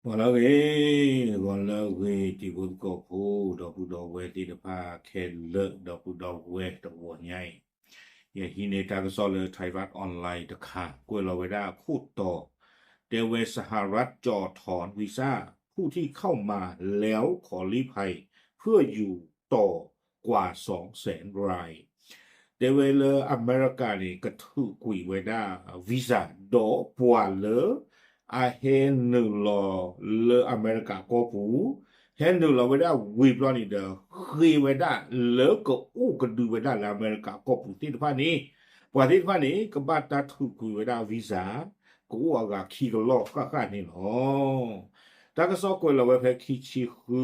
ဂီၤလၢအဂ့ၤ, ဂီၤလၢအဂ့ၤ တံၤဖိသကိးဖိ ဒီပုၢ်ဒီဝဲၢ်သ့ၣ်တဖၣ်ခဲလၢာ် ဒီပုၢ်ဒီဝဲၢ်တဂီၤညါအံၤ, ယဟံးန့ၢ်တၢ်ကစီၣ်လၢ Thairath Online တခါ ကွဲးလီၤဝဲဒၣ်အခိၣ်တီ, တဲဝဲ สหรัฐจ่อถอนวีซ่า ผู้ที่เข้ามาแล้วขอลี้ภัย เพื่ออยู่ต่อกว่าสองแสนราย တဲဝဲလၢအမဲရကၤန့ၣ် ကထုးကွံာ်ဝဲဒၣ် visa ဒီးပှၤလၢ အဟဲနုာ်လီၤလၢအမဲရကၤကီၢ်ပူၤ, ဟဲနုာ်လီၤဝဲဒၣ်ဝံၤဘျီန့ၣ်ဒီး ဃ့ဝဲဒၣ်လၢကအိၣ်ကဒုဝဲဒၣ်လၢအမဲရကၤကီၢ်ပူၤသ့ၣ်တဖၣ်န့ၣ်, ပှၤသ့ၣ်တဖၣ်န့ၣ် ကဘၣ်တၢ်ထုးကွံာ်ဝဲဒၣ် visa ကအိၣ်အဂၤခံကလီၢ်ဃၣ်ဃၣ်န့ၣ်လီၤ. တၢ်ကစီၣ်ကွဲးလီၤဝဲဖဲခံဆံဃု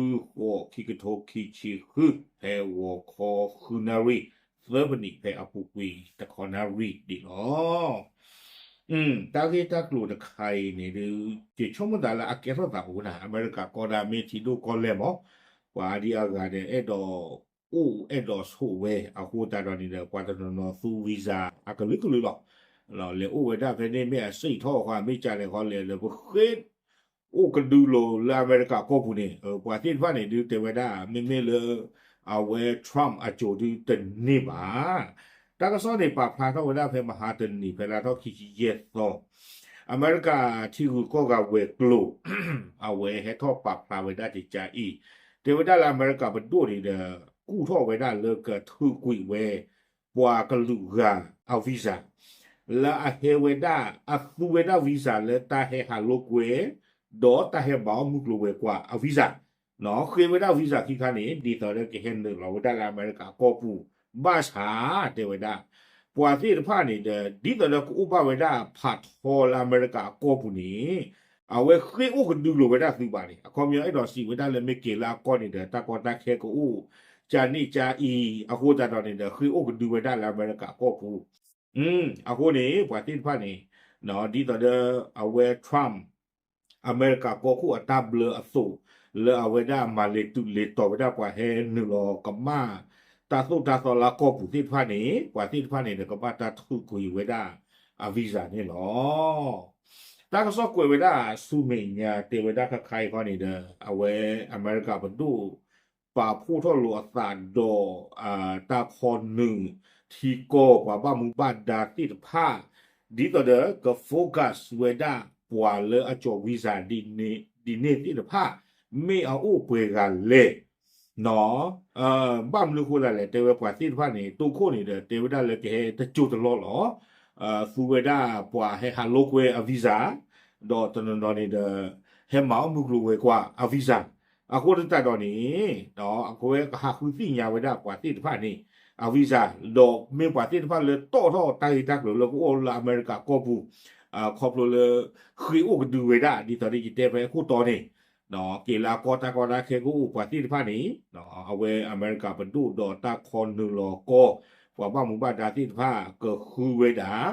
ဃိး ခံကထိခံဆံဃု ဖဲဂီၤခီဃုနၣ်ရံၣ် သၢပနံး ဖဲအပူၤကွံာ်တခီနၣ်ရံၣ်ဒံးလီၤ. တၢ်ဂ့ၢ်တၢ်ကျိၤတခါအံၤန့ၣ်ဒုး ယဆိကမိၣ်သးလၢအကဲထီၣ်သးအိၣ်ဒၣ် အမဲရကၤကီၢ်ဒၣ်မ့ၢ်ထံဒိၣ်ကီၢ်လဲၢ်မး, ပှၤဒ်အဂၤဒီး အဲၣ်ဒိးအိၣ်အဲၣ်ဒိးဆိးဝဲ အဃိသတးဒီးန့ၣ်ဒီး ပှၤတနီၤနီၤသူ visa အကလုာ်ကလုာ်လီၤ. လဲၤအိၣ်ဝဲဒၣ်ဖဲန့ၣ် မ့ၢ်အစ့ၣ်ထီၣ်ဃီ မ့ၢ်ကလဲၤဃီလဲၤလၢပဃ့ အိၣ်ကဒုလိၤလၢအမဲရကၤကီၢ်ပူၤန့ၣ် ပှၤသ့ၣ်တဖၣ်န့ၣ်ဒုးတဲဝဲဒၣ် မ့မ့ၢ်လၢ အဝဲ Trump အစိၤဒုးတန့ၢ်ဘၣ်. တၢ်ကစီၣ်န့ၣ် ပာ်ဖျါထီၣ်ဝဲဒၣ်ဖဲမဟါတနံၤ ဖဲလါထီၣ်ခံဆံယဲၢ်သီ, အမဲရကၤထံဂုၤကီၢ်ဂၤဝဲၤကျိၤ အဝဲဟဲထီၣ်ပာ်ဖျါဝဲဒၣ်ကကါအံၤ, တဲဝဲဒၣ်လၢအမဲရကၤပဒိၣ်န့ၣ်ဒီး ကူၣ်ထီၣ်ဝဲဒၣ်လၢကထုးကွံာ်ဝဲ ပှၤကလုာ်ဂၤအ visa လၢအဟဲဝဲဒၣ် အသူဝဲဒၣ် visa လၢတၢ်ဟဲဟးလိာ်ကွဲ ဒီးတၢ်ဟဲမၤအီၣ်မုၢ်ကျိၤဝဲၤကွာ်အ visa ဃ့ဝဲဒၣ် visa ခံခါန့ၣ် ဒ်သိးလၢကဟဲနုာ်လီၤဝဲဒၣ်လၢအမဲရကၤကီၢ်ပူၤ, ဘၣ်ဆၣ်တဲဝဲဒၣ် ပှၤသ့ၣ်တဖၣ်န့ၣ်ဒီး ဒ်သိးလၢကအိၣ်ဘၣ်ဝဲဒၣ်ဖးထီလၢအမဲရကၤကီၢ်ပူၤန့ၣ် အဝဲဃ့အိၣ်ကဒုလိၤဝဲဒၣ်သုဘၣ်န့ၣ်, အခီပညီအဲၣ်ဒိးစံးဝဲဒၣ်လၢမ့ၢ်က့ၤလၢအကီၢ်န့ၣ်ဒီး တၢ်ကီတၢ်ခဲကအိၣ် ကန့ၣ်ကအံၤ အဃိသတးဒီးန့ၣ်ဒီး ဃ့အိၣ်ကဒုဝဲဒၣ်လၢအမဲရကၤကီၢ်ပူၤ, အဃိန့ၣ် ပှၤသ့ၣ်တဖၣ်န့ၣ် ဒ်သိးဒီး အဝဲ Trump အမဲရကၤကီၢ်ခိၣ်အတၢ်ဘျၢအသိး လၢအဝဲဒၣ်မၤလဲၤတုၤလဲၤတီၤဝဲဒၣ် ပှၤဟဲနုာ်လီၤကမၣ်တၢ်သိၣ်တၢ်သီလၢအကီၢ်ပူၤသ့ၣ်တဖၣ်န့ၣ် ပှၤသ့ၣ်တဖၣ်န့ၣ်ဒီး ကဘၣ်တၢ်ထုးကွံာ်ဝဲဒၣ်အ visa န့ၣ်လီၤ. တၢ်ကစီၣ်ကွဲးဝဲဒၣ်ဆူမဲာ်ညါ တဲဝဲဒၣ်ခါခါအံၤခီန့ၣ်ဒီး အဝဲအမဲရကၤပဒိၣ် ပာ်ဖှိၣ်ထီၣ်လိာ်အသးဒီး တၢ်ခီနုာ်ထံကီၢ်ပှၤဘၣ်မူဘၣ်ဒါသ့ၣ်တဖၣ်, ဒ်သိးဒီးက focus ဝဲဒၣ်ပှၤလၢအကၠီၤ visa ဒ်န့ၣ်သ့ၣ်တဖၣ် မ့ၢ်အအိၣ်ပှဲၤဂၤလဲၣ် ဘၣ်မနုၤဃိသတးလဲၣ် တဲဝဲပှၤသ့ၣ်တဖၣ်န့ၣ် တိခိၣ်န့ၣ်ဒီး တဲဝဲဒၣ်လၢကဟဲတစိၢ်တလီၢ်လီၤ. သူဝဲဒၣ်ပှၤဟဲဟးလိာ်ကွဲအ visa ဒီးတနီၤနီၤန့ၣ်ဒီး ဟဲမၤအီၣ်မုၢ်ကျိၤဝဲၤကွာ်အ visa အဃိသတးဒီးန့ၣ် အဝဲကဟးဃုသ့ၣ်ညါဝဲဒၣ်ပှၤသ့ၣ်တဖၣ်န့ၣ် အ visa ဒီးမ့ၢ်ပှၤသ့ၣ်တဖၣ်လၢတီၣ်ထီၣ်တၢ်ဂ့ၢ်တၢ်ကျိၤလၢကအိၣ်လၢအမဲရကၤကီၢ်ပူၤ ခီဖျိလၢ ဃ့အိၣ်ကဒုဝဲဒၣ် ဒ်သိးဒီးယတဲဖဲအခိၣ်တီန့ၣ် က့ၤလၢအကီၢ်တၢ်ကီတၢ်ခဲကအိၣ်ပှၤသ့ၣ်တဖၣ်န့ၣ် အဝဲအမဲရကၤပဒိၣ်ဒီးတၢ်ခီနုာ်လီၤကီၢ် ပှၤဘၣ်မူဘၣ်ဒါသ့ၣ်တဖၣ်ကဃုဝဲဒၣ်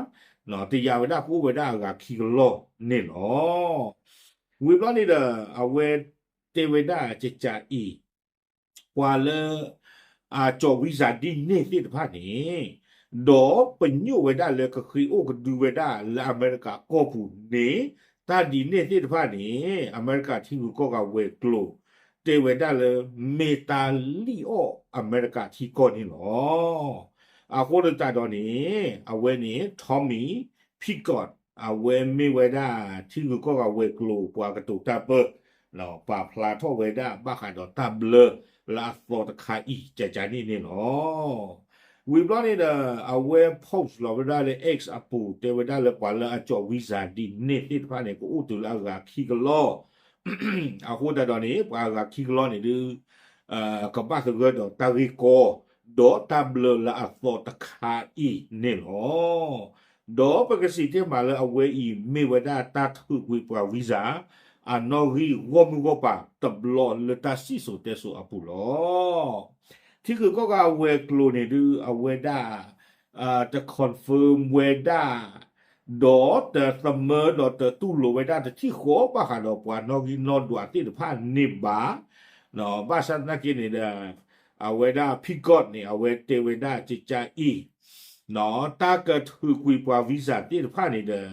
တယာ်ဝဲဒၣ်ကအိၣ်ဝဲဒၣ်အဂၤခံကလီၢ်န့ၣ်လီၤ. ဝံၤဘျီန့ၣ်ဒီး အဝဲတဲဝဲဒၣ်ကကးအံၤ ပှၤလၢ အကၠီၤ visa ဒ်န့ၣ်သ့ၣ်တဖၣ်န့ၣ် ဒီးပညိၣ်ဝဲဒၣ်လၢကဃ့အိၣ်ကဒုဝဲဒၣ်လၢအမဲရကၤကီၢ်ပူၤန့ၣ် တၢ်ဒ်န့ၣ်သ့ၣ်တဖၣ်န့ၣ် အမဲရကၤထံဂုၤကီၢ်ဂၤဝဲၤကျိၤ တဲဝဲဒၣ်လၢ မ့ၢ်တၢ်လံၣ်အီၣ်အမဲရကၤထံကီၢ်န့ၣ်လီၤ. အဃိသတးဒီးန့ၣ် အဝဲန့ၣ် Tommy Pigott အဝဲမ့ၢ်ဝဲဒၣ်ထံဂုၤကီၢ်ဂၤဝဲၤကျိၤ ပှၤကတိၤတၢ်ပၢ ပာ်ဖျါထီၣ်ဝဲဒၣ်ဘၣ်ဃးဒီးတၢ်ဘျၢလၢအသီတခါအံၤ ကကးန့ၣ်န့ၣ်လီၤ. ဝံၤဘျီန့ၣ်ဒီး အဝဲ post လီၤဝဲဒၣ်လၢ X အပူၤ တဲဝဲဒၣ်လၢပှၤလၢအကၠီၤ visa ဒ်န့ၣ်သ့ၣ်တဖၣ်န့ၣ် ကအိၣ်တုၤလၢအဂၤခံကလီၢ် အဃိသတးဒီးန့ၣ် ပှၤအဂၤခံကလီၢ်န့ၣ်ဒုး ကဘၣ်သဂၢၢ်ဒီးတၢ်ဂ့ၢ်ကီ ဒီးတၢ်ဘျၢလၢအသီတခါအံၤန့ၣ်လီၤ. ဒီးပကစံးတ့ၢ်မးလၢအဝဲအံၤမ့ၢ်ဝဲဒၣ်တၢ်ထုးကွံာ်ပှၤ visa အနီၣ်ဂံၢ်ဂီၢ်မုၢ်ဂီၢ်ပၤတဘျီလၢတၢ်စံၣ်စိၤတဲစိၤအပူၤလီၤ. ထံဂုၤကီၢ်ဂၤဝဲၤကျိၤန့ၣ်ဒုး အဝဲဒၣ် တ confirm ဝဲဒၣ် ဒီးတသမၢဒီးတတူၢ်လိာ်ဝဲဒၣ်တထံၣ်ဃီဘၣ်ဃးဒီးပှၤနီၣ်ဂံၢ်နီၣ်ဒွးသ့ၣ်တဖၣ်န့ၣ်ဘၣ်. ဘၣ်ဆၣ်သနာ်က့န့ၣ်ဒီး အဝဲဒၣ် Pigott န့ၣ် အဝဲတဲဝဲဒၣ်ကကးအံၤ တၢ်ကထုးကွံာ်ပှၤ visa သ့ၣ်တဖၣ်န့ၣ်ဒီး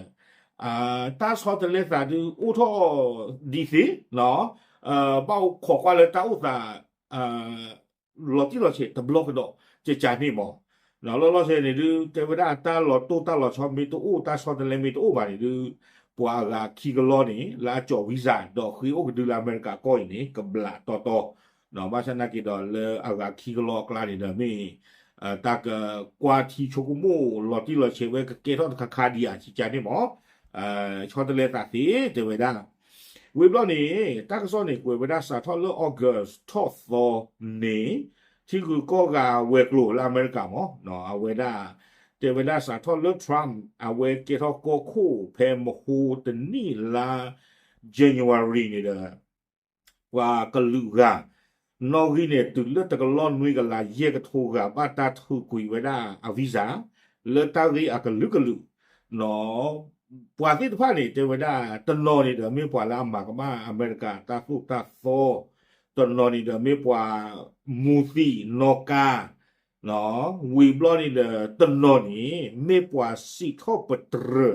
တၢ်ဆီတလဲသးဒုးအိၣ်ထီၣ်ဒံးသ့, ဘၣ်အိၣ်ခိးကွၢ်လၢတၢ်အိၣ်သး လီၤတံၢ်လီၤဆဲးတဘျီကဒီးကကန့ၣ်မး, လီၤလီၤဆဲးန့ၣ်ဒုး တဲဝဲဒၣ်တၢ်လီၤတိၢ်တၢ်လီၤဆီမ့ၢ်တအိၣ် တၢ်ဆီတလဲမ့ၢ်တအိၣ်ဘၣ်န့ၣ်ဒုး ပှၤအဂၤခံကလီန့ၣ် လၢအကၠီၣ် visa ဒီးဃ့အိၣ်ကဒုလၢအမဲရကၤကီၢ်အံၤန့ၣ် ကဘျးတီတီ, ဘၣ်ဆၣ်နာ်က့ဒီးလၢအဂၤခံကလီအကျါန့ၣ်ဒီးမ့ၢ် တၢ်ကကွၢ်ထံဆိကမိၣ်လီၤတံၢ်လီၤဆဲးဝဲကကဲထီၣ်တခါခါဒံးဧါ ကကန့ၣ်မး, ဆီတလဲသးသ့တဲဝဲဒၣ် ဝံၤဘျီန့ၣ် တၢ်ကစီၣ်န့ၣ် ကွဲးဝဲဒၣ်စးထီၣ်လၢ August ထီၣ်သီန့ၣ် ထံဂုၤကီၢ်ဂၤဝဲၤကျိၤလၢအမဲရကၤမး အဝဲဒၣ် တဲဝဲဒၣ်စးထီၣ်လၢ Trump အဝဲကဲထီၣ်ကီၢ်ခိၣ်ဖဲမဟိတနံၣ်လါ January န့ၣ်ဒီး ပှၤကလုာ်ဂၤ နီၣ်ဂံၢ်န့ၣ် တုၤလၢတကလီၢ်နွံကလးယဲၢ်ကထိဂၤ ဘၣ်တၢ်ထုးကွံာ်ဝဲဒၣ်အ visa လၢတၢ်ဂ့ၢ်အကလုာ်ကလုာ် ပှၤသ့ၣ်တဖၣ်န့ၣ် တဲဝဲဒၣ် တနီၤန့ၣ်ဒီးမ့ၢ်ပှၤလၢအမၤကမၣ်အမဲရကၤတၢ်သိၣ်တၢ်သီ, တနီၤန့ၣ်ဒီးမ့ၢ်ပှၤမူၤသံၣ်နီၣ်ကါ, ဝံၤဘျီန့ၣ်ဒီးတနီၤန့ၣ် မ့ၢ်ပှၤစံးထီၣ်ပတြၢၤ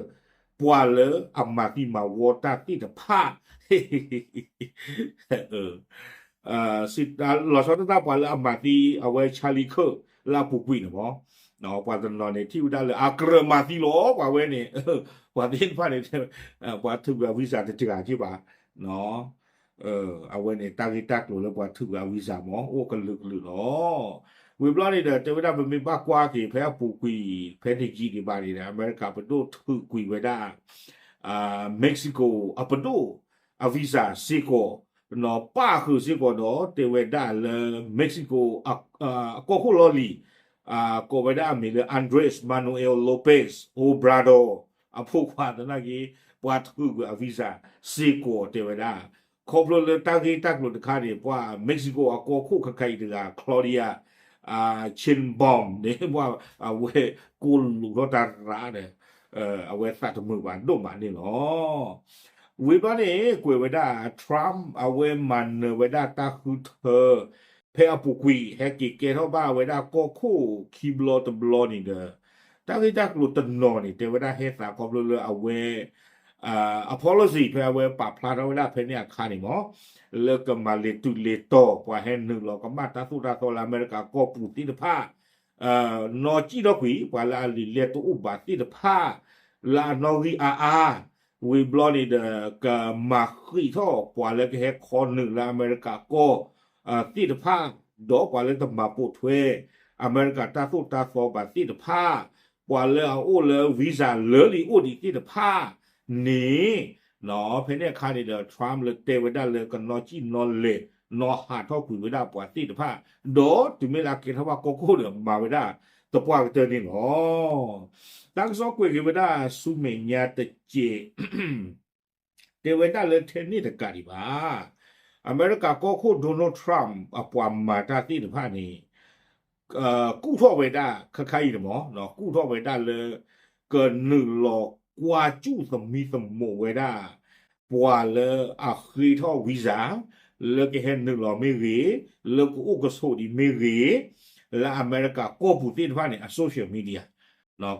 ပှၤလၢအမၤသံမၤဝီတၢ်သ့ၣ်တဖၣ် လီၤဆီဒၣ်တၢ်ပှၤလၢအမၤသံအဝဲ Charlie Kirk လၢအပူၤကွံာ်န့ၣ်မး, ပှၤတနီၤန့ၣ် ထံၣ်ဝဲဒၣ်လၢအကြၢးမၤသံလီၤ ပှၤဝဲန့ၣ်, ပှၤသ့ၣ်တဖၣ်န့ၣ် ပှၤထုးကွံာ်အ visa တစှၤက့ဘၣ်, အဝဲန့ၣ်တၢ်ဂ့ၢ်တၢ်ကျိၤလၢပှၤထုးကွံာ်အ visa မး အိၣ်ကလုာ်ကလုာ်လီၤ. ဝံၤဘျီန့ၣ်ဒီး တဲဝဲဒၣ်ပမ့ၢ်ဘၣ်ကွၢ်က့ၤဖဲအပူၤကွံာ် ဖဲတယံာ်ဒံးဘၣ်န့ၣ်ဒီး အမဲရကၤပဒိၣ်ထုးကွံာ်ဝဲဒၣ် Mexico အပဒိၣ် အ visa စ့ၢ်ကီး, ပၣ်ဃုာ်စ့ၢ်ကီးဒီး တဲဝဲဒၣ်လၢ Mexico အကီၢ်ခိၣ်လီၢ်လံၤ ကိးဝဲဒၣ်အမံၤလၢ Andres Manuel Lopez Obrador အဖိခွါသနာ်က့ ပှၤထုးကွံာ်အ visa စ့ၢ်ကီးတဲဝဲဒၣ်, ခီဖျိလၢတၢ်ဂ့ၢ်တၢ်ကျိၤတခါန့ၣ် ပှၤ Mexico အကီၢ်ခိၣ်ခဲခါအံၤတဂၤ Claudia Sheinbaum န့ၣ် ပှၤအဝဲကိးလူၤထီၣ်တၢ်ရၤဒီး အဝဲသးတမုာ်ဘၣ်ဒိၣ်မးန့ၣ်လီၤ. ဝံၤဘျီန့ၣ် ကွဲးဝဲဒၣ် Trump အဝဲမၤနၢၤဝဲဒၣ်တၢ်ဃုထၢ ဖဲအပူၤကွံာ် ဟဲက့ၤကဲထီၣ်ဘၣ်ဝဲဒၣ်ကီၢ်ခိၣ်ခံဘျီတဘျီန့ၣ်ဒီး တၢ်ဂ့ၢ်တၢ်ကျိၤတနီၤန့ၣ် တဲဝဲဒၣ်ဟဲသးခီဖျိလၢအဝဲ အ policy ဖဲအဝဲပာ်ဖျါထီၣ်ဝဲဒၣ်ဖဲန့ၣ်အခါန့ၣ်မး လၢကမၤလဲၤတုၤလဲၤတီၤ ပှၤဟဲနုာ်လီၤကမၣ်တၢ်သိၣ်တၢ်သီလၢအမဲရကၤကီၢ်ပူၤသ့ၣ်တဖၣ် နီၢ်ကံၣ်ထီၣ်ကွံာ် ပှၤလၢအလံာ်လဲၢ်တအိၣ်ဘၣ်သ့ၣ်တဖၣ် လၢအနီၣ်ဂံၢ်အါအါ, ဝံၤဘျီန့ၣ်ဒီး ကမၤဃံးထီၣ်ပှၤလၢကဟဲခီနုာ်လၢအမဲရကၤကီၢ်သ့ၣ်တဖၣ်, ဒီးပှၤလၢတမၤပိာ်ထွဲ အမဲရကၤတၢ်သိၣ်တၢ်သီဘၣ်သ့ၣ်တဖၣ်, ပှၤလၢအအိၣ်လၢ visa လၢလံၤအိၣ်ဒံးသ့ၣ်တဖၣ်န့ၣ် ဖဲန့ၣ်အခါန့ၣ်ဒီး Trump လၢတဲဝဲဒၣ်လၢကနီၢ်ကံၣ်နီၢ်လဲၤ နီၢ်ဟးထီၣ်ကွံာ်ဝဲဒၣ်ပှၤသ့ၣ်တဖၣ်, ဒီးတုၤမ့ၢ်လၢအကဲထီၣ်ဘၣ်ကီၢ်ခိၣ်ဒီး မၤဝဲဒၣ်သပှၢ်ကတၢၢ်န့ၣ်လီၤ. တၢ်ကစီၣ်ကွဲးက့ၤဝဲဒၣ်ဆူမဲာ်ညါတစဲး တဲဝဲဒၣ်လၢထဲန့ၣ်တကးဒံးဘၣ် အမဲရကၤကီၢ်ခိၣ် Donald Trump အပှၤမၤတၢ်သ့ၣ်တဖၣ်န့ၣ် ကူၣ်ထီၣ်ဝဲဒၣ်ခဲခါအံၤန့ၣ်မး ကူၣ်ထီၣ်ဝဲဒၣ်လၢ ကနုာ်လီၤကွၢ်စူၣ်သမံသမိးဝဲဒၣ် ပှၤလၢအဃ့ထီၣ် visa လၢကဟဲနုာ်လီၤမ့ၢ်ဂ့ၤ, လၢကအိၣ်ကဆိးဒံးမ့ၢ်ဂ့ၤ, လၢအမဲရကၤကီၢ်ပူၤသ့ၣ်တဖၣ်န့ၣ် အ social media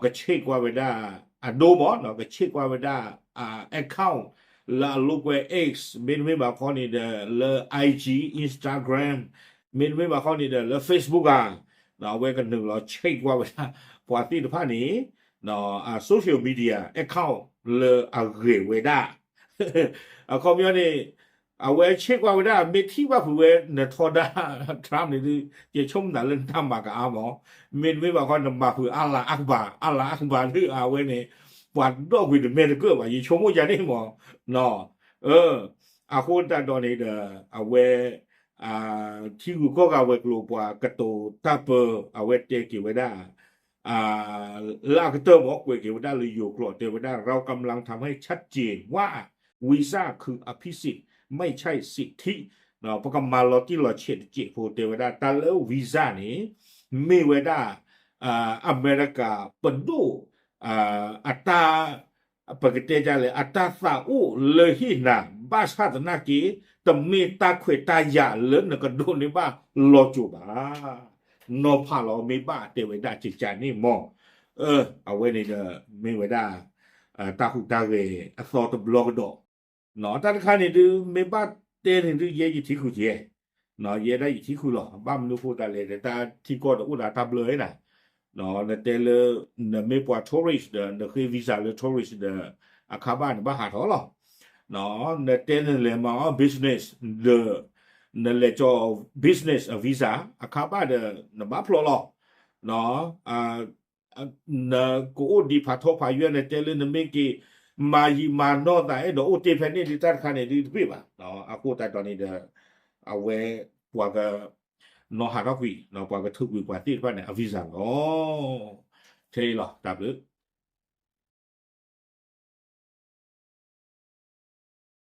ကဆ့ၣ်ကွၢ်ဝဲဒၣ်အဒိမး ကဆ့ၣ်ကွၢ်ဝဲဒၣ်အ account လၢအလိာ်ကွဲ X မ့တမ့ၢ်ဘၣ်ခီန့ၣ်ဒီး လၢ IG Instagram မ့တမ့ၢ်ဘၣ်ခီန့ၣ်ဒီး လၢ Facebook ဧါ, အဝဲကနုာ်လီၤဆ့ၣ်ကွၢ်ဝဲဒၣ် ပှၤသ့ၣ်တဖၣ်န့ၣ် အ social media account လၢအဂဲၤဝဲဒၣ် အခီပညီန့ၣ် အဝဲဆ့ၣ်ကွၢ်ဝဲဒၣ် မ့ၢ်ထံၣ်ဘၣ်ဖုးဝဲနထီဒါ Trump န့ၣ်ဒုး ယဆိကမိၣ်သးလၢနတၢ်မၤကအါမး, မ့တမ့ၢ်ဘၣ်ခီနမၤဖုး Allah Akbar Allah Akbar ဒုးအဝဲန့ၣ် ပှၤဒီကွံာ်တမဲာ်တကၢၢ်ဘၣ် ယဆိကမိၣ်ယၤန့ၣ်မး, အဃိသတးဒီးန့ၣ်ဒီး အဝဲ ထံဂုၤကီၢ်ဂၤဝဲၤကျိၤပှၤကတိၤတၢ်ပၢ အဝဲတဲက့ၤဝဲဒၣ် လၢအကတၢၢ်မး ကွဲးက့ၤဝဲဒၣ်လၢယိၤကျိာ် တဲဝဲဒၣ် เรากำลังทำให้ชัดเจนว่า วีซ่าคืออภิสิทธิ์ ไม่ใช่สิทธิ ပကမၤလီၤတံၢ်လီၤဆဲးတစဲးဖိ တဲဝဲဒၣ် တၢ်လၢ visa န့ၣ် မ့ၢ်ဝဲဒၣ် အမဲရကၤပဒိၣ် အတၢ် ပကတဲဒ်လဲၣ် အတၢ်သးအိၣ်လၢဟ့ၣ်နၤ ဘၣ်ဆၣ်သနာ်က့ တမ့ၢ်တၢ်ခွဲးတၢ်ယာ်လၢနကဒိးန့ၢ်ဘၣ်လီၤစိၤဘၣ်. နီၤဖးလီၤမ့ၢ်ဘၣ်တဲဝဲဒၣ်ကကန့ၣ်မး, အဝဲန့ၣ်ဒီးမ့ၢ်ဝဲဒၣ် တၢ်ဟူးတၢ်ဂဲၤအသီတဘျီကဒီး, တၢ်တခါန့ၣ်ဒုး မ့ၢ်ဘၣ်တဲန့ၣ်ဒုး ယဲယထံဃုာ်ကဲ, ယဲဒၣ်ယထံဃုာ်လီၤ. ဘၣ်မနုၤအဃိသတးလဲၣ်, တၢ်ထံကီၢ်ဒီးအိၣ်ဒီးတၢ်ဘျၢဝဲဒၣ်, နတဲလၢ နမ့ၢ်ပှၤ tourist ဒီး နဃ့ visa လၢ tourist ဒီး အခါဘၣ်နဘၣ်ဟးထီၣ်လီၤ. နတဲနလဲၤမၤအီၣ် business ဒီး နလဲၤကၠီ business visa အခါဘၣ်ဒီး နဘၣ်ဖျိလီၤ. နကအိၣ်ဒံးဖးထီဖးယွဲၢ် နတဲလၢနမ့ၢ်က့ၤ မၤယံာ်မၤနီၢ်သး အဲၣ်ဒိးအိၣ်တ့ၢ်ဖဲန့ၣ်ဒုး တၢ်တခါန့ၣ်ဒုးတပ့ၢ်ဘၣ်. အဃိသတးဒီးန့ၣ်ဒီး အဝဲပှၤက နီၣ်ဟးထီၣ်ကွံာ် ပှၤကထုးကွံာ်ပှၤသ့ၣ်တဖၣ်န့ၣ် အ visa လီၤ. ထဲအံၤလီၤ တၢ်ဘျုး